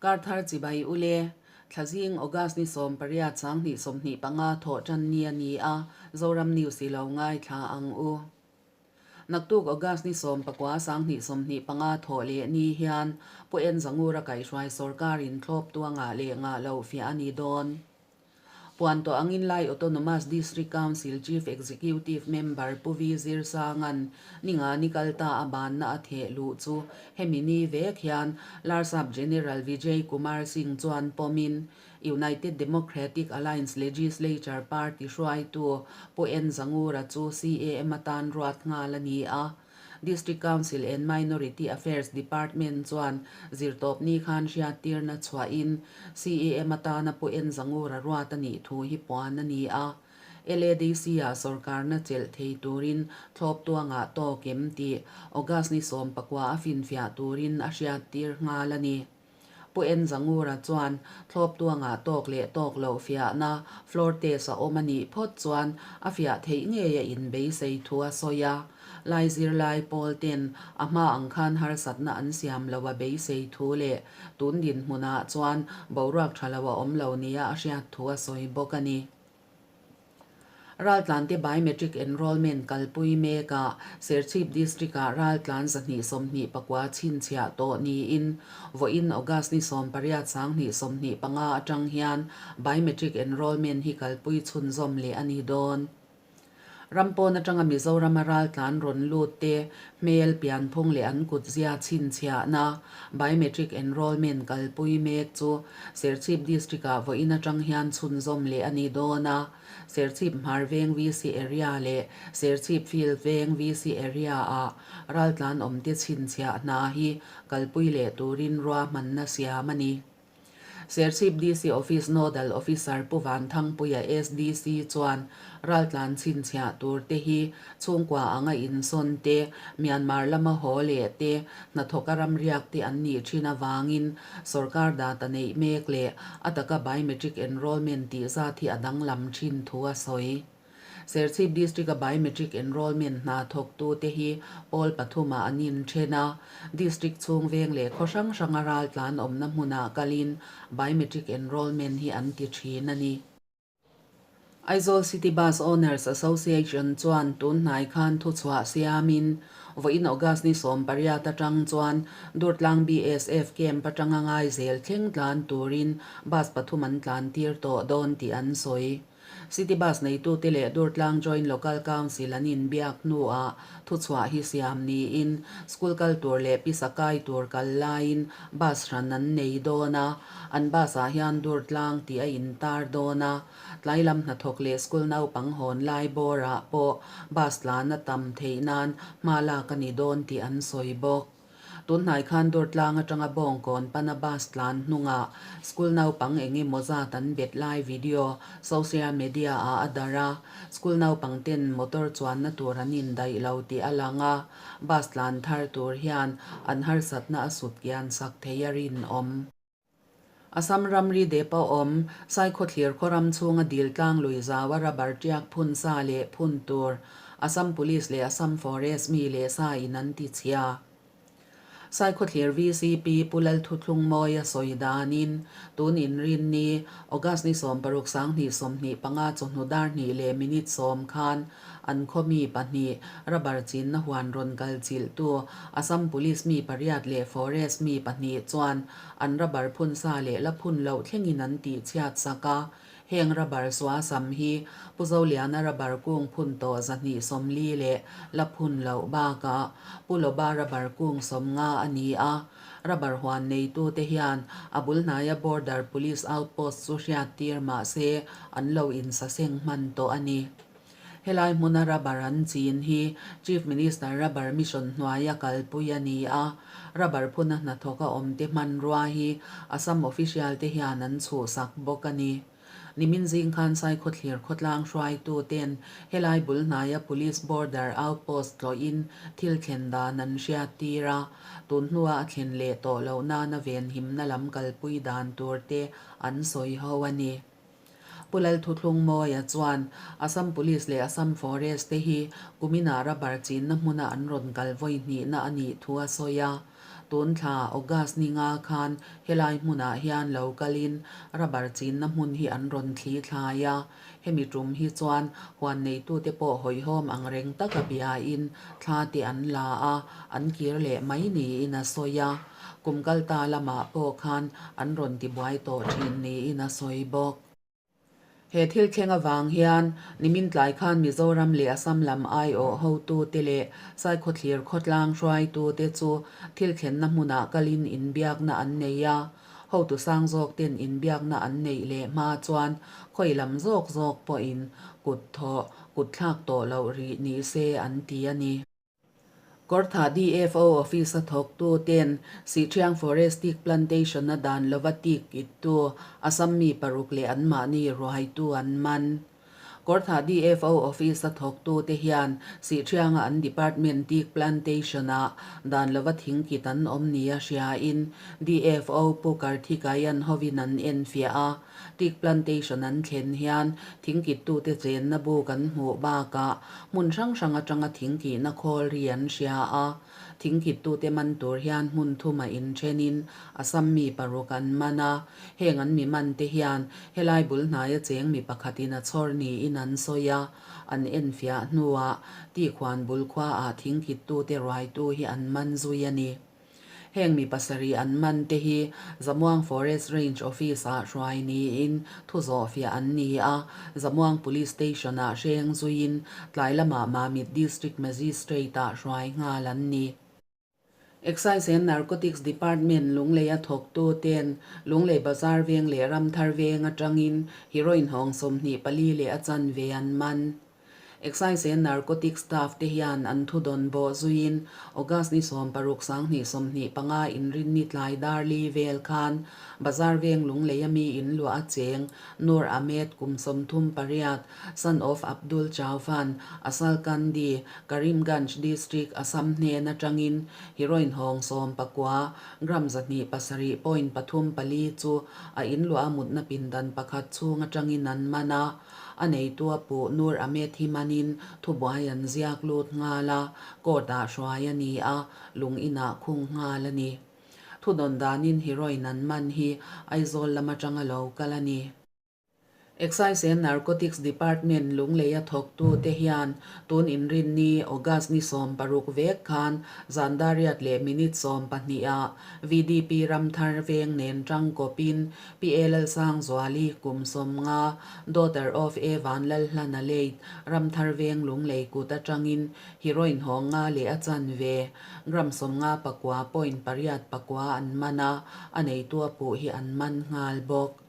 Karthar chibai ule, Thlazing August ni 18 2025 thawh tan ni a ni a, Zoram News i lo ngaithla ang u. Naktuk August ni 19 2025 thawh leh ni hian Pu En Zangura kaihhruai sorkar in thlawp tuangah leh ngah loh fiah a ni dawn. Puan tawh angin Lai Autonomous District Council Chief Executive Member Pu Vi Zirsanga'n ninga ni kal ta a banna a theh luh chu hemi ni vek hian Larsap General Vijay Kumar Singh chuan pawmin United Democratic Alliance Legislature Party hruaitu Pu En Zangura chu CAM atan ruat nghal a ni a. District Council and Minority Affairs Department chuan zirtawpni khan hriattirna chhuahin CAM atana Pu En Zangura ruat a nih thu hi puan a ni a. LADC-ah sorkarna chelh thei turin thlawp tuangah tawk em tih August ni 19 a finfiah turin a hriattir nghal a ni. Pu En Zangura chuan thlawp tuangah tawk leh tawk loh fiahna floor test a awm a nih phawt chuan a fiah theih ngei a inbeisei thu a sawi a. Lai zirlai pawl ten a hma ang khan harsatna an siam lo a beisei thu leh tun dinhmunah chuan boruak tha lo a awm lo nia a hriat thu a sawi bawk a ni. Raltlante Biometric Enrolment kalpui mekah Serchhip District-ah raltlan 224 chhinchhiah tawh niin vawiin August ni 18 2025 atang hian Biometric Enrolment hi kalpui chhunzawm leh a ni dawn. Ram pawn atanga Mizorama raltlan rawn lut te hmel, pianphung leh an kutzia chhinchhiahna Biometric Enrolment kalpui mek chu Serchhip District-ah vawiin atang hian chhunzawm leh a ni dawn a. Serchhip Hmar Veng VC Area leh Serchhip Field Veng VC Area-ah raltlan awmte chhinchhiah hna hi kalpui leh turin ruahmanna siam a ni. Serchhip DC Office Nodal Officer Pu Vanthangpuia SDC chuan raltlan chhinchhiah tur te hi chhungkua anga insawn te, Myanmar lama haw leh te, hnathawka ramriak te an nih thin avangin sorkar data neih mek leh a taka biometric enrolment tih zat hi a danglam thin thu a sawi. Serchhip District-a Biometric Enrolment hna thawktute hi pawl pathumah an inthen a, District chhung veng leh khaw hrang hranga raltlan awmna hmunah kalin Biometric Enrolment hi an ti thin a ni. Aizawl City Bus Owners Association chuan tun hnai khan thuchhuah siamin vawiin August ni 18 atang chuan Durtlang BSF Camp atanga ngai zel thleng tlan turin bus pathum an tlan tir tawh dawn tih an sawi. City Bus neitute leh Durtlang Joint Local Council an inbiak hnuah thuchhuah hi siam niin school kal tur leh pisa kai tur kal laiin bus hran an nei dawn a, an bus ah hian Durtlang tih a intar dawn a, tlai lam hnathawk leh school naupang hawn lai bawrah pawh bus tlan a tam theih nan hma lak a ni dawn tih an sawi bawk. Tunhnai khan Durtlang atanga Bawngkawn pana bus tlan hnungah school naupang eng emaw zat an bet lai video social media ah a darh a, school naupang ten motor chuanna tur an indaih lo tih a lang a, bus tlan thar tur hian an harsatna a sut kian sak thei a rinawm. Assam ramri dep a awm, Saikhawthlir khaw ram chhunga dil tlang lui zaua rubber tiak phun sa leh phun tur Assam Police leh Assam Forest mi leh sa in an ti chhia. Saikhawthlir VCP Pu Lalthuthlungmawia sawi danin tun inrinni August ni 16 2025 chawhnu dar hnih leh minute sawm khan An khaw mi pahnih, rubber chinna huan rawn kal chilhtu Assam Police mi pariat leh Forest mi pahnih chuan an rubber phun sa leh la phun loh thlengin an tih chhiat sak a. Heng rubber suasam hi Pu Zoliana rubber kung phun tawh 240 leh la phun loh bakah Pu Loba rubber kung 50 a ni a. Rubber huan neitute hian a bul hnaia Border Police Outpost chu hriattir mah se an lo insaseng hman tawh a ni. Helai hmuna rubber an chin hi Chief Minister Rubber Mission hnuaia kalpui a ni a, rubber phuna hnathawka awmte hmanrua hi Assam official te hian an chhuhsak bawk a ni. Nimin zing khan Saikhawthlir khawtlang hruaituten helai bul hnaia Police Border Outpost tlawhin thil thlen dan an hriattir a, tun hnua a thlen leh tawh loh nana venhimna lam kalpui dan tur te an sawi ho a ni. Pu Lalthuthlungmawia chuan Assam Police leh Assam Forest te hi kuminah rubber chinna hmuna an rawn kal vawi hnihna a nih thu a sawi a. Tun thla August ni nga khan helai hmunah hian lo kalin rubber chinna hmun hi an rawn thli thlai a. Hemi tum hi chuan huan neitute pawh hawihhawm ang reng taka biain thla te an la a, an kir leh mai niin a sawi a. Kum kalta lamah pawh khan an rawn tibuai tawh thin niin a sawi bawk. He thil thleng avang hian nimin tlai khan Mizoram leh Assam lam aiawh hotute leh Saikhawthlir khawtlang hruaitute chu thil thlenna hmunah kalin inbiakna an nei a. Hotu sang zawk ten inbiakna an neih leh hma chuan khawi lam zawk zawk pawhin kut thawh, kut thlak tawh loh rih ni se an ti a ni. Kawrthah DFO Office a thawktu ten Sihthiang Forest Teak Plantation-a dan lova teak kittu Assam mi paruk leh anmahni ruaitu an man. Kawrthah DFO Office a thawktu te hian Sihthianga an department teak plantation-ah dan lova thing kit an awm nia hriain DFO Pu Karthikayan hovin an enfiah a. Teak plantation an thlen hian thingkittute chenna buk an hmuh bakah hmun hrang hrang atanga thingkihna khawl ri an hria a. Thingkittute man tur hian hmun thuma inthenin Assam mi paruk an man a. Heng an mi man te hian helai bul hnaia cheng mi pakhatin a chhawr niin an sawi a. An enfiah hnuah teak huan bul khuaah thingkittute ruaitu hi an man zui a ni. Heng mi pasarih an man te hi Zamuang Forest Range Office-ah hruai niin thu zawhfiah an ni a, Zamuang Police Station-ah hreng zuiin tlai lamah Mamit District Magistrate-ah hruai nghal an ni. Excise and Narcotics Department Lungleia thawktu ten Lunglei Bazar veng leh Ramthar veng atangin heroin hawng 24 leh a chanve an man. Excise and Narcotics staff te hian an thudawn bawh zuiin August ni 60 2025 inrinni tlai dar li vel khan Bazar veng Lunglei a mi in luah a cheng Noor Ahmed kum 38, son of Abdul Chauhan, Asalkandi, Karimganj District, Assam hnen atangin heroin hawng 19 gram 207.34 chu a in luah a mutna pindan pakhat chhung atangin an man a. A neitu a puh Noor Ahmed hi manin thubuai an ziak lut nghal a, court ah hruai a ni a, lung inah khung nghal a ni. Thudawn danin heroin an man hi Aizawl lam atanga lo kal a ni. Excise and Narcotics Department Lungleia thawktu te hian tun inrinni August ni 16 vek khan zan dariat leh minute 12 ah VDP Ramthar veng nen tangkawpin Pi A Lalsangzuali, kum 50, daughter of A Vanlalhlana late, Ramthar veng Lunglei kut atangin heroin hawng nga leh a chanve, gram 59 point pariat pakua an man a, a neitu a puh hi an man nghal bawk.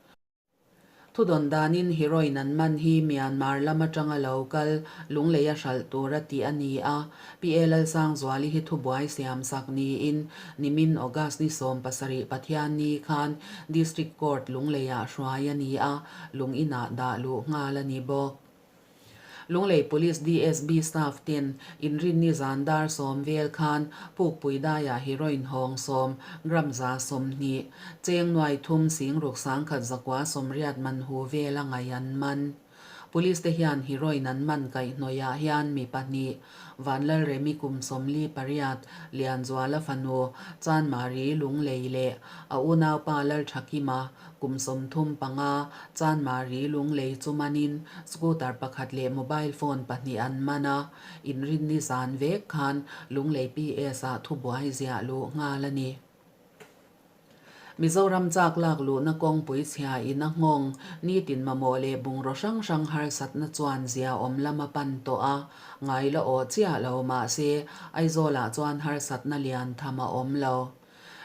Thudawn danin heroin an man hi Myanmar lam atanga lo kal Lungleia hralh tur a tih a ni a, Pi A Lalsangzuali hi thubuai siamsak niin nimin August ni 17 Pathianni khan District Court Lungleiah hruai a ni a, lung inah dah luh nghal a ni bawk. Lunglei Police DSB staff ten inrinni zan dar 10 vel khan Pukpui daiah heroin hawng 10 gram 120, cheng nuai thum sing ruk sangkhat zakua sawmriat man hu vel a ngaih an man. Police te hian heroin an man kaihhnawihah hian mi pahnih, Vanlalremi kum 48, Lianzuala fanu, Chanmari Lunglei leh a unaupa Lalthakima kum 35, Chanmari Lunglei chu manin scooter pakhat leh mobile phone pahnih an man a, inrinni zan vek khan Lunglei PS-ah thubuai ziah luh nghal a ni. Mizoram chak lak luhna kawngpui chhia in a nghawng nitin mamawh leh bungraw hrang hrang harsatna chuan zia awm lam a pan tawh a, ngai la aw chiah lo mahse Aizawlah chuan harsatna lian tham a awm lo.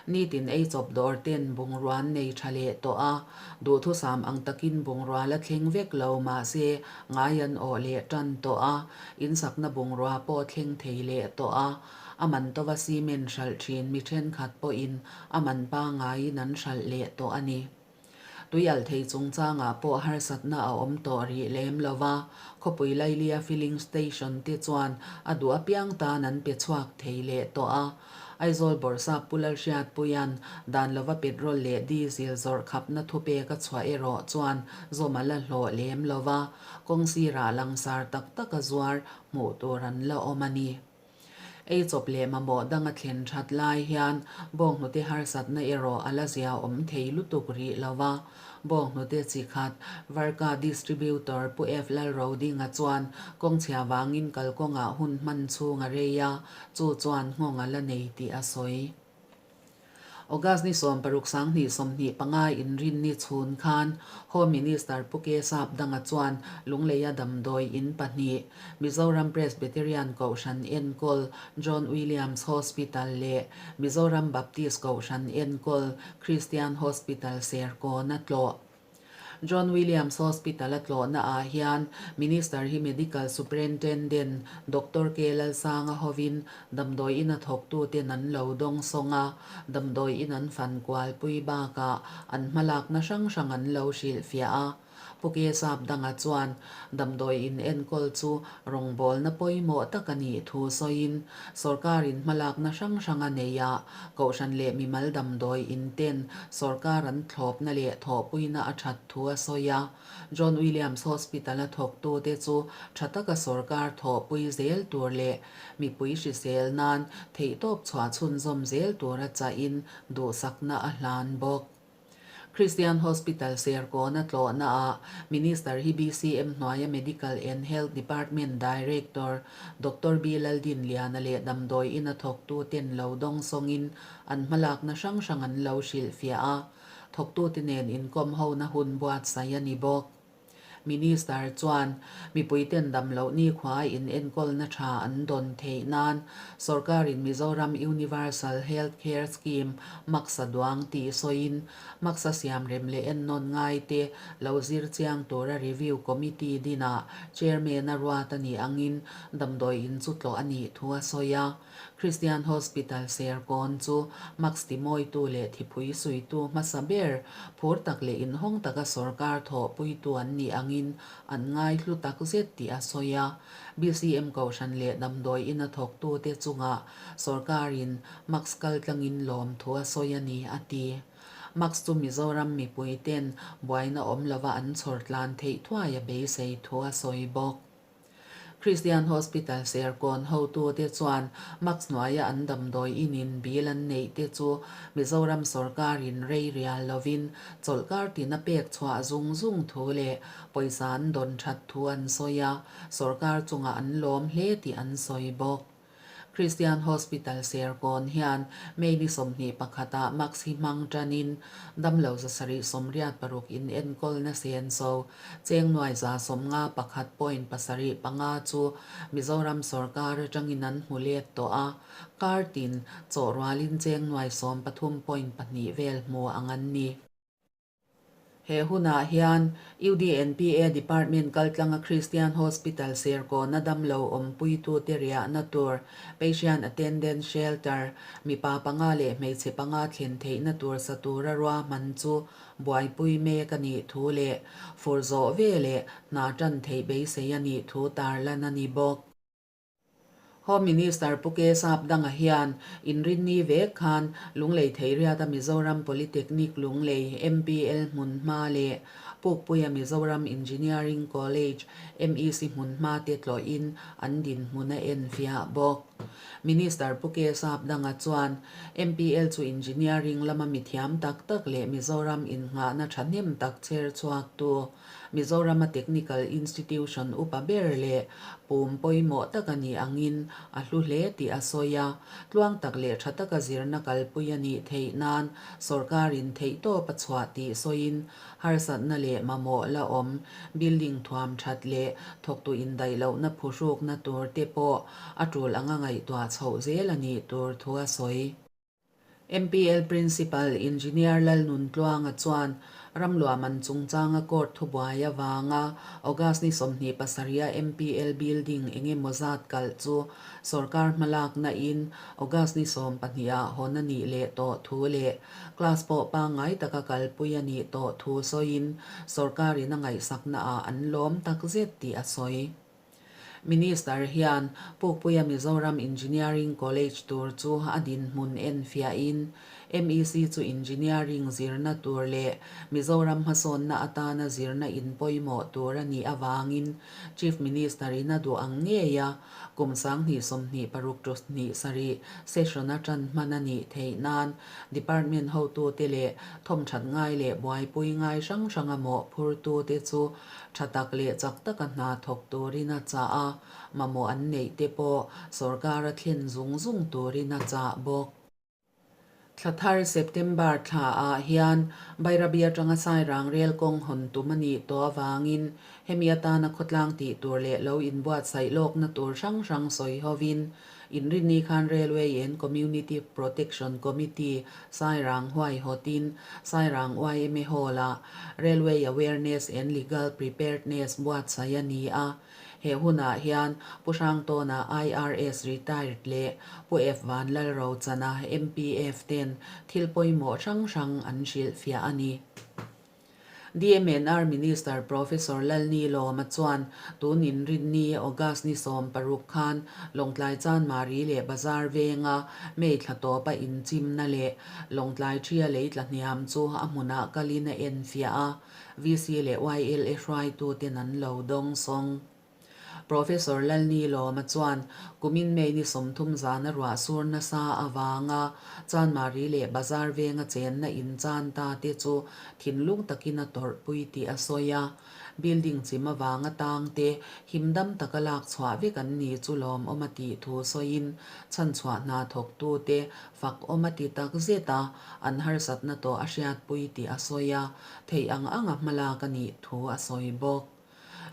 Nitin ei chawp dawr ten bungrua an nei tha leh tawh a, duhthusam ang takin bungrua la thleng vek lo mahse ngai an awh leh tan tawh a, insakna bungrua pawh thleng thei leh tawh a. A man tova cement hralh thin mi thenkhat pawhin a man pangaiin an hralh leh tawh a ni. Tuialh thei chungchangah pawh harsatna a awm tawh rih lem lo va, khawpui Lailia filling station te chuan a duh apiang tan an pe chhuak thei leh tawh a. Aizawl Bawrhsap Pu Lalhriatpuia'n dan lova petrol leh diesel zawrh khapna thupek a chhuah erawh chuan zawm a la hlawh lem lo va, kawng sirah langsar tak taka zuar hmuh tur an la awm a ni. Ei chawp leh mamawh dang a thlen that lai hian bawnghnute harsatna erawh a la zia awm thei lutuk rih lo va. Bawnghnute chi khat Varka Distributor Pu F Lalrodinga chuan kawngchhia vangin kalkawngah hun hman chhung a rei a, chu chuan nghawng a la nei tih a sawi. August ni 16 2025 inrinni chhun khan Home Minister Pu K Sapdanga chuan Lungleia damdawi in pahnih, Mizoram Presbyterian Kohhran enkawl John Williams Hospital leh Mizoram Baptist Kohhran enkawl Christian Hospital Serkawn a tlawh. John Williams Hospital a tlawhna ah hian Minister hi Medical Superintendent Doctor K Lalsanga hovin damdawi in a thawktuten an lo dawng sawng a, damdawi in an fan kualpui bakah an hmalakna hrang hrang an lo hrilhfiah a. Pu K Sapdanga chuan damdawi in enkawl chu rawngbawlna pawimawh tak a nih thu sawiin sawrkarin hmalakna hrang hrang a nei a, Kohhran leh mimal damdawi in ten sawrkar an thlawpna leh thawhpuina a that thu a sawi a. John Williams Hospital-a thawktute chu tha taka sawrkar thawhpui zel tur leh mipui hrisel nan theihtawp chhuah chhunzawm zel tura chahin duhsakna a hlan bawk. Christian Hospital Serkawna tlawhnaah Minister hi BCM hnuaia Medical and Health Department Director Doctor B Laldinliana leh damdawi ina thawktuten lo dawng sawngin an hmalakna hrang hrang an lo hrilhfiah a, thawktute nen inkawm hona hun buatsaih a ni bawk. Minister chuan mipuiten damloh nikhua in enkawlna tha an dawn theih nan sawrkarin Mizoram Universal Health Care Scheme maksa duang tih sawiin maksa siamrem leh ennawn ngaite lo zir chiang tura Review Committee dinah Chairman a ruat a nih angin damdawi in chu tlawh a nih thu a sawi a. Christian Hospital Serkawn chu Max timawitu leh thipui suitu hmasa ber, phur tak leh inhawng taka sawrkar thawhpuitu an nih angin an ngaihlu tak zet tih a sawi a. BCM Kohhran leh damdawi ina thawktute chungah sawrkarin Max kaltlangin lawmthu a sawi a ni, a ti. Max chu Mizoram mipuiten buaina awm lova an chhawr tlan theih thuai a beisei thu a sawi bawk. Christian Hospital Serkawn hotute chuan Max hnuaia an damdawi inin bill an neih te chu Mizoram sawrkarin rei rial lovin chawlhkar tina pek chhuah zung zung thu leh pawisa an dawn that thu an sawi a, sawrkar chungah an lawm hle tih an sawi bawk. Christian Hospital Serkawn hian May ni 21 ah Max hi hmang tanin damlo 786 in enkawlna senso cheng nuai 51.75 chu Mizoram sawrkar atangin an hmu let tawh a, kar tin chawhrualin cheng nuai 13.2 vel hmu ang an ni. He hunah hian UDNPA Department kaltlanga Christian Hospital Serkawna damlo awmpuitute riahna tur Patient Attendant Shelter mipa panga leh hmeichhe panga thlen theihna tur sa tura ruahman chu buaipui mek a nih thu leh fur zawh ve leh hna tan theih beisei a nih thu tarlan a ni bawk. Home Minister Pu K Sapdanga hian inrinni vek khan Lunglei Theiriata Mizoram Polytechnic Lunglei, MPL, hmunhma leh Pukpuia Mizoram Engineering College, MEC, hmunhma te tlawhin an dinhmun a enfiah bawk. Minister Pu K Sapdanga chuan MPL chu engineering lama mithiam tak tak leh Mizoram innghahna thahnem tak chher chhuaktu Mizorama Technical Institution upa ber leh pum pawimawh tak a nih angin a hlu hle tih a sawi a, tluang tak leh tha taka zirna kalpui a nih theih nan sawrkarin theihtawp a chhuah tih sawiin harsatna leh mamawh la awm building thuam that leh thawktu indaih lohna phuhrukna tur te pawh a tul anga ngaihtuah chhoh zel a nih tur thu a sawi. MPL Principal Engineer Lalnuntluanga chuan ramluahman chungchanga court thubuai avanga August ni 27 a MPL building eng emaw zat kalh chu sawrkar hmalakna in August ni 12 ah hawn a nih leh tawh thu leh class pawh pangngai taka kalpui a nih tawh thu sawiin sawrkarin a ngaihsakna ah an lawm takzet tih a sawi. Minister hian Pukpuia Mizoram Engineering College tur chu a dinhmun enfiahin, MEC chu Engineering zirna tur leh Mizoram hmasawnna atana zirna in pawimawh tur a nih avangin Chief Minister in a duh ang ngei a, kum 2026 to 27 session a tan hman a nih theih nan Department hotute leh thawmthat ngai leh buaipui ngai hrang hranga mawhphurtute chu tha tak leh chak taka hna thawk turin a chah a, mamawh an neih te pawh sorkar a thlen zung zung turin a chah bawk. Thla thar September thla ah hian Bairabi atanga Sairang rel kawng hawn tum a nih tawh avangin hemi atana khawtlang tih tur leh lo inbuatsaih lawkna tur hrang hrang sawi hovin Inrinni khan Railway and Community Protection Committee Sairang huaihawtin Sairang yma Hall-ah Railway Awareness and Legal Preparedness buatsaih a ni a. He hunah hian Pu Hrangtawna IRS retired leh Pu F Vanlalrochana MPF ten thil pawimawh hrang hrang an hrilhfiah a ni. DMNR Minister Professor Lalnilawma chuan tun Inrinni, August ni 16 khan Lawngtlai Chanmari leh Bazar venga May thla tawpa inchimna leh Lawngtlai ṭhia lei tla hniam chu a hmunah kalin a enfiah a. VC leh YLA hruaituten an lo dawng sawng. Professor Lalnilawma chuan kumin May ni 30 zana ruah sur nasa avanga Chanmari leh Bazar venga chenna in chan ta te chu thinlung takin a tawrhpui tih a sawi a. Building chim avanga tang te himdam taka lak chhuah vek an ni chu lawmawm a tih thu sawiin chhanchhuah hna thawktute fak awm a ti tak zet a, an harsatna tawh a hriatpui tih a sawi a. Theih ang anga hmalak a nih thu a sawi bawk.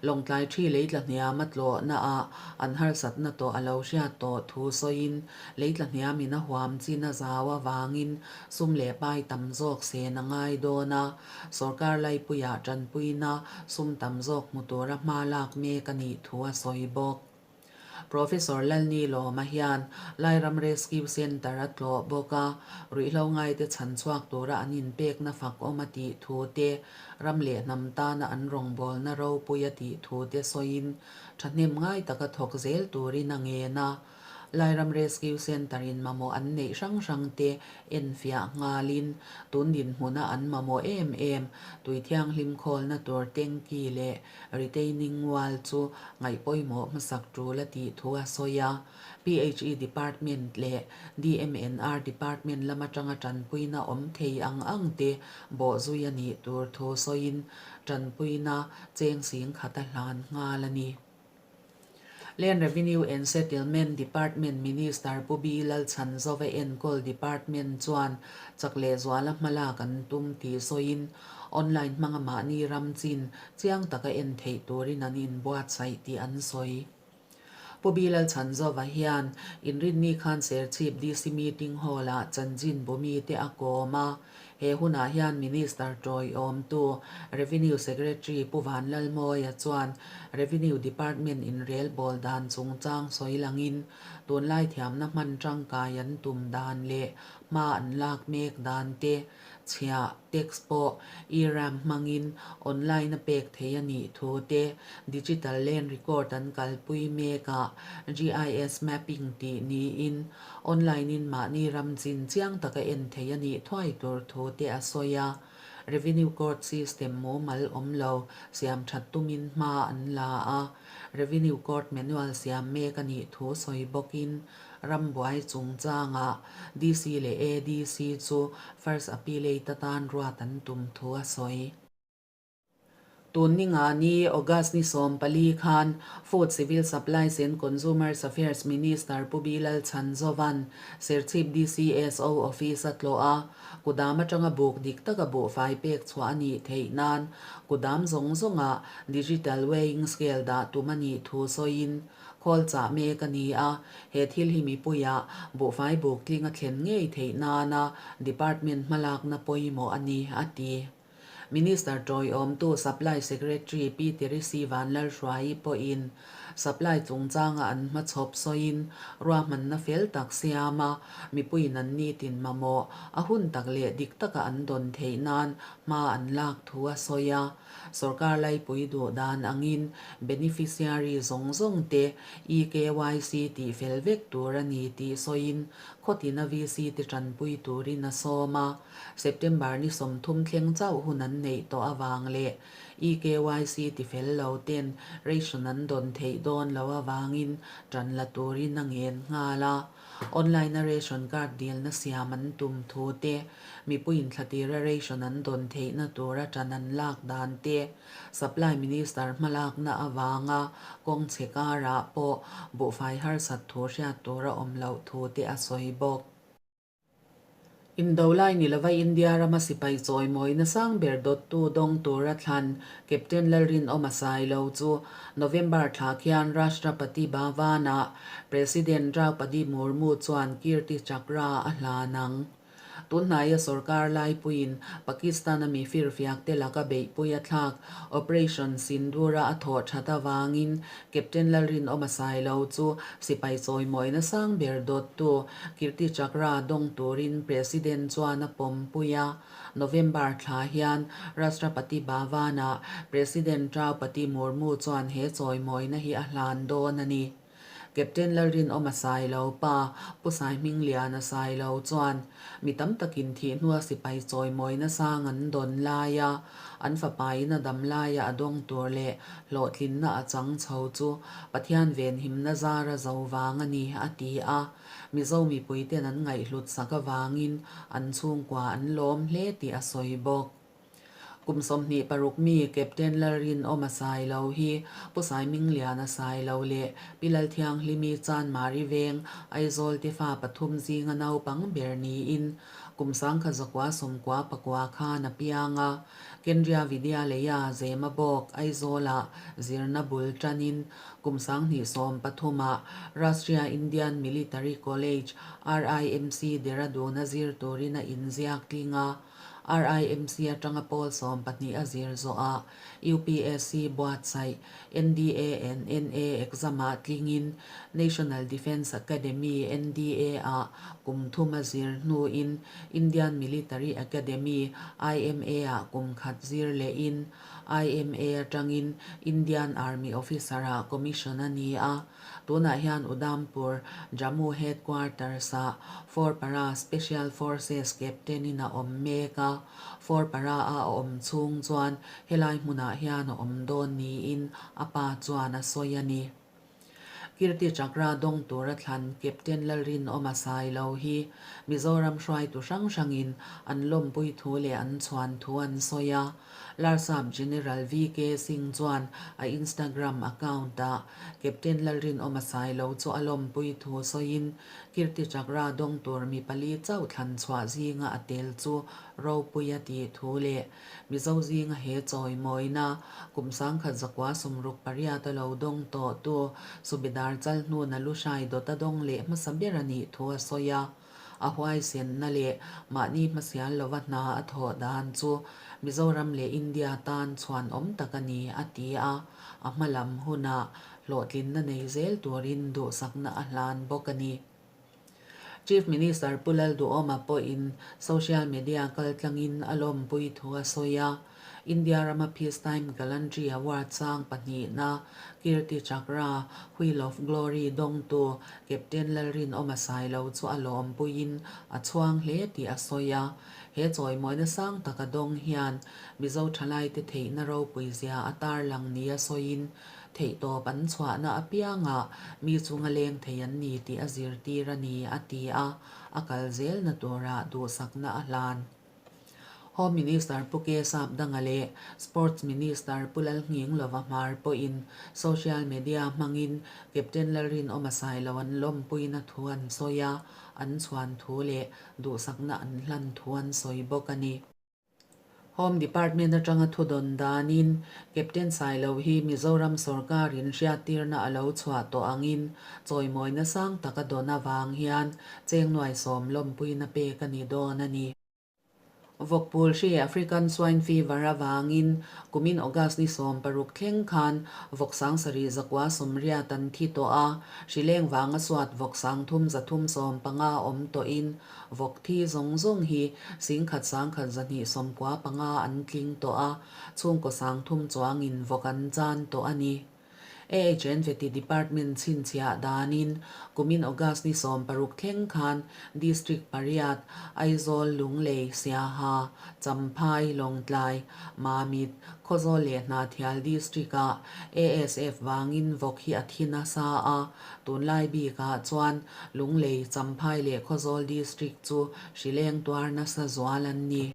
Lawngtlai ṭhi leitla hniam a tlawhna ah an harsatna tawh a lo hriat tawh thu sawiin leitla hniamin a huam chin a zau avangin sum leh pai tam zawk sen a ngai dawn a, sorkar laipuiah ṭanpuina sum tam zawk hmu tura hma lak mek a nih thu a sawi bawk. Professor Lalnilawma hian Lairam Rescue Centre a tlawh bawk a, ruihhlo ngaite chhan chhuak tura an inpekna fak awm a tih thu te, ram leh hnam tana an rawngbawlna ropui a tih thu te sawiin thahnem ngai taka thawk zel turin a ngen a. Lairam Rescue Centre in mamawh an neih hrang hrang te enfiah nghalin tun dinhmuna an mamawh em em tui thianghlim khawlna tur tanky leh Retaining wall chu ngaih pawimawh hmasak tul a tih thu a sawi a. PHE Department leh DMNR Department lam atanga tanpuina awm thei ang ang te bawhzui a nih tur thu sawiin tanpuina cheng sing khat a hlan nghal a ni. Land Revenue and Settlement Department Minister Pu B Lalchhanzova enkawl department chuan chak leh zuala hmalak an tum tih sawiin online hmanga mahni ram chin chiang taka en theih turin an inbuatsaih tih an sawi. Pu B Lalchhanzova hian Inrinni khan Serchhip DC Meeting Hall-ah chanchin bumite a kawm a. He hunah hian Minister tawiawmtu Revenue Secretary Pu Vanlalmawia chuan Revenue Department inrelbawl dan chungchang sawi langin tunlai thiamna hman tangkai an tum dan leh hma an lak mek dan te chhiah, tax pawh e-ramp hmangin online a pek thei a nih thu te, digital land record an kalpui mek ah GIS mapping tih niin Online in mahni ram chin chiang taka en thei a nih thuai tur thu te a sawi a. Revenue Court system mumal awm lo siam that tumin hma an la a. Revenue Court manual siam mek a nih thu sawi bawkin rambuai chungchangah DC leh ADC chu First Appellate atan ruat an tum thu a sawi. Tun ni nga ni August ni 14 khan Food, Civil Supplies and Consumers Affairs Minister Pu B Lalchhanzova'n Serchhip DCSO Office a tlawh a, kudam atanga buk dik taka buhfai pek chhuah a nih theih nan kudam zawng zawngah Digital Weighing Scale dah tum a nih thu sawiin khawl chah mek a ni a, he thil hi mipuiah buhfai buk tling a thlen ngei theih nana Department hmalakna pawimawh a ni, a ti. Minister tawiawmtu Supply Secretary Pi Teresi Vanlalhruaii pawhin supply chungchanga an hmachhawp sawiin ruahmanna fel tak siam a, mipuiin an nitin mamawh a hun tak leh dik taka an dawn theih nan hma an lak thu a sawi a. Sorkar laipui duh dan angin beneficiary zawng zawng te eKYC tih fel vek tur a ni tih sawiin khawtina VC te tanpui turin a sawm a. September ni 30 thleng chauh hun an neih tawh avang leh eKYC ti fel lo ten ration an dawn theih dawn lo avangin tan la turin a ngen nghal a. Online a ration card dilna siam an tum thu te, mipuiin thlatira ration an dawn theihna tura tan an lak dan te, Supply Minister hmalakna avanga kawng chhe karah pawh buhfai harsat thu hriat tur a awm loh thu te a sawi bawk. Indo lai ni lova India rama sipai chawimawina sang ber dawttu dawng tura thlan Captain Lalrinawma Sailo chu November thla khian Rashtrapati Bhavan-ah President Draupadi Murmu chuan Kirti Chakra a hlan ang. Tunhnaia sorkar laipuiin Pakistan-a mi firfiakte laka beihpui a thlak Operation Sindoor-a a thawh that avangin Captain Lalrinawma Sailo chu sipai chawimawina sang ber dawttu Kirti Chakra dawng turin President chuan a pawmpui a. November thla hian Rashtrapati Bhavan-ah President Draupadi Murmu chuan he chawimawina hi a hlan dawn a ni. Captain Lalrinawma Sailo pa Pu Saihmingliana Sailo chuan mi tam takin thih hnua sipai chawimawina sang an dawn laia an fapain a dam laia a dawng tur leh hlawhtlinna a chang chho chu Pathian venhimna zara zo vang a ni a ti a. Mizo mipuiten an ngaihhlut sak avangin an chhungkua an lawm hle tih a sawi bawk. Kum 26 mi Captain Lalrinawma Sailo hi Pu Saimingliana Sailo leh Pi Lalthianghlimi Chanmari Veng Aizawl te fa pathum zinga naupang ber niin kum 1999 khan a piang a. Kendriya Vidyalaya Zemabawk Aizawlah zirna bul tanin kum 2013 ah Rashtriya Indian Military College, RIMC, Dehradun a zir turin a inziak tling a. RIMC atanga pawl 12 a zir zawhah UPSC buatsaih NDA and NA exam-ah tlingin National Defence Academy, NDA, ah kum thum a zir hnuin Indian Military Academy, IMA, ah kum khat zir lehin IMA atangin Indian Army Officer-ah commission a ni a. Tunah hian Udhampur, Jammu Headquarters-ah Four Para Special Forces Captain-in a awm mek a, Four Para-a a awm chhung chuan helai hmunah hian a awm dawn niin a pa chuan a sawi a ni. Kirti Chakra dawng tura thlan Captain Lalrinawma Sailo hi Mizoram hruaitu hrang hrangin an lawmpui thu leh an chhuan thu an sawi a. Larsap General VK Singh chuan a Instagram account-ah Captain Lalrinawma Sailo chu a lawmpui thu sawiin Kirti Chakra dawng tur mi pali chauh thlan chhuah zinga a tel chu ropui a tih thu leh Mizo zinga he chawimawina kum 1968 a lo dawng tawhtu Subedar Chalhnuna Lushai dawt a dawng leh hmasa ber a nih thu a sawi a. A huaisenna leh mahni hmasial lova hna a thawh dan chu Mizoram leh India tan chhuan awm tak a ni, a ti a. A hma lam hunah hlawhtlinna nei zel turin duhsakna a hlan bawk a ni. Chief Minister Pu Lalduhawma pawhin social media kaltlangin a lawmpui thu a sawi a. India rama Peacetime Gallantry Award sang pahnihna Kirti Chakra, Wheel of Glory dawngtu Captain Lalrinawma Sailo chu a lawmpuiin a chhuang hle tih a sawi a. He chawimawina sang taka dawng hian Mizo thalaite theihna ropui zia a tarlang nia sawiin theihtawp an chhuahna apiangah mi chunga leng thei an ni tih a zirtir a ni, a ti a, a kal zelna turah duhsakna a hlan. Home Minister Pu K Sapdanga leh Sports Minister Pu Lalnghinglova Hmar pawhin social media hmangin Captain Lalrinawma Sailo an lawmpuina thu an sawi a, an chhuan thu leh duhsakna an hlan thu an sawi bawk a ni. Home Department atanga thu dawn danin Captain Sailo hi Mizoram sawrkarin hriattirna a lo chhuah tawh angin chawimawina sang tak a dawn avang hian cheng nuai sawm lawmpuina pek a ni dawn a ni. Vawkpul hri African Swine Fever avangin kumin August ni 16 thleng khan vawk 74 80 an thi tawh a, hri leng vanga suat vawk 3315 awm tawhin vawk thi zawng zawng hi 10 1,195 an tling tawh a, chhungkaw 30 chuangin vawk an chan tawh a ni. AHN Veti Department chhinchhiah danin kumin August ni 16 thleng khan District pariat, Aizawl, Lunglei, Siaha, Champhai, Lawngtlai, Mamit, Khawzawl leh Hnahthial District-ah ASF vangin vawk hi a thi nasa a, tunlai bikah chuan Lunglei, Champhai leh Khawzawl District chu hrileng tuar nasa zual an ni.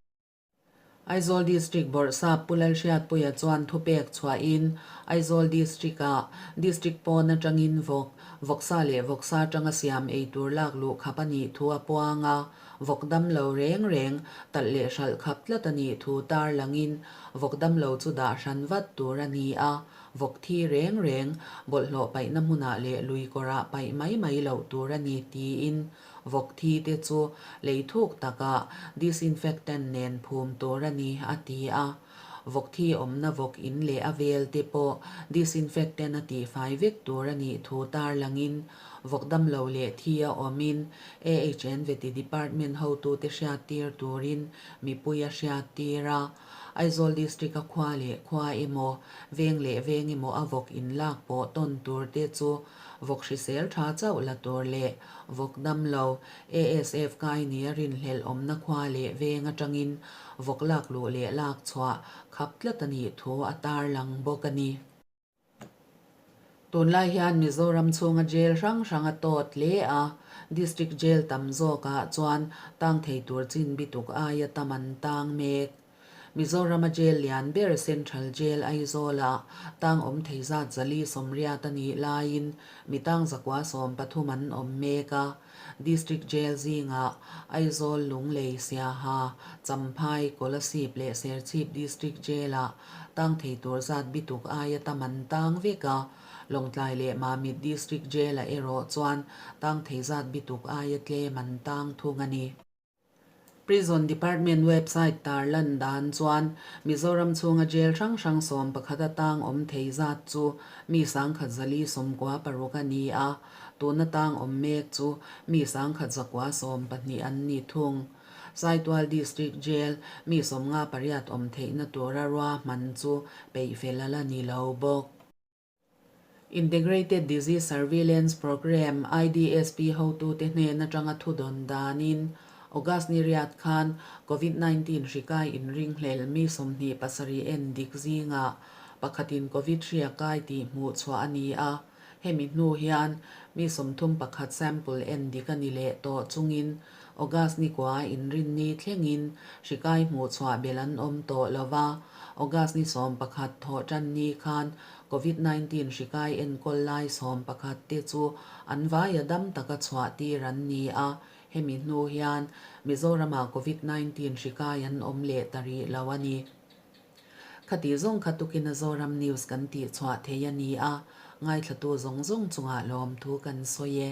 Aizawl District Bawrhsap Pu Lalhriatpuia chuan thupek chhuahin Aizawl District-ah District pawn atangin vawk, vawksa leh vawksa atanga siam ei tur lak luh khap a nih thu a puang a, vawk dam lo reng reng talh leh hralh khap tlat a nih thu tarlangin vawk dam lo chu dah hran vat tur a ni a, vawk thi reng reng bawlhhlawh paihna hmunah leh lui kawrah paih mai mai loh tur a ni tiin Vawk thi te chu lei thuk takah disinfectant nen phum tur a ni, a ti a. Vawk thi awmna vawk in leh a vel te pawh disinfectant a tihfai vek tur a nih thu tarlangin vawk damlo leh thi a awmin AHN Veti Department hotute hriattir turin mipui a hriattir a. Aizawl District-a khua leh khua emaw, veng leh veng emaw a vawk in lak pawh tawn tur te chu Vawk hrisel tha chauh la tur leh vawk dam lo, ASF kai nia rinhlelh awmna khua leh veng atangin vawk lak luh leh lak chhuah khap tlat a nih thu a tarlang bawk a ni. Tunlai hian Mizoram chhunga jail hrang hrang a tawt hle a, District Jail tam zawkah chuan tang thei tur chin bituk aia tam an tang mek. Mizorama jail lian ber Central Jail Aizawl-ah tang awm thei zat 480 a nih laiin mi tang 113 an awm mek a. District Jail zingah Aizawl, Lunglei, Siaha, Champhai, Kolasib leh Serchhip District Jail-ah tang thei tur zat bituk aia tam an tang vek a. Lawngtlai leh Mamit District Jail-ah erawh chuan tang thei zat bituk aia tlem an tang thung a ni. Prison Department website tarlan dan chuan Mizoram chhunga jail hrang hrang 11 atang awm thei zat chu mi 1196 a ni a, tuna tang awm mek chu mi 1112 an ni thung. Saitual District Jail mi 58 awm theihna tura ruahman chu peihfel a la ni lo bawk. Integrated Disease Surveillance Programme, IDSP, hotute hnen atanga thu dawn danin August ni riat khan Covid 19 hri kai inringhlel mi 27 en dik zingah pakhatin Covid hria kai tih hmuh chhuah a ni a, hemi hnu hian mi 31 sample en dik a ni leh tawh chungin August ni kua inrinni thlengin hri kai hmuh chhuah belh an awm tawh lo va, August ni 11 thawh tan ni khan Covid 19 hri kai enkawl lai 11 te chu an vaia dam taka chhuah tir an ni a, hemi hnu hian Mizoramah Covid 19 hri kai an awm leh ta rih lo a ni. Khati zawng kha tukin a Zoram News kan tih chhuah thei a ni a, ngaithlatu zawng zawng chungah lawmthu kan sawi e.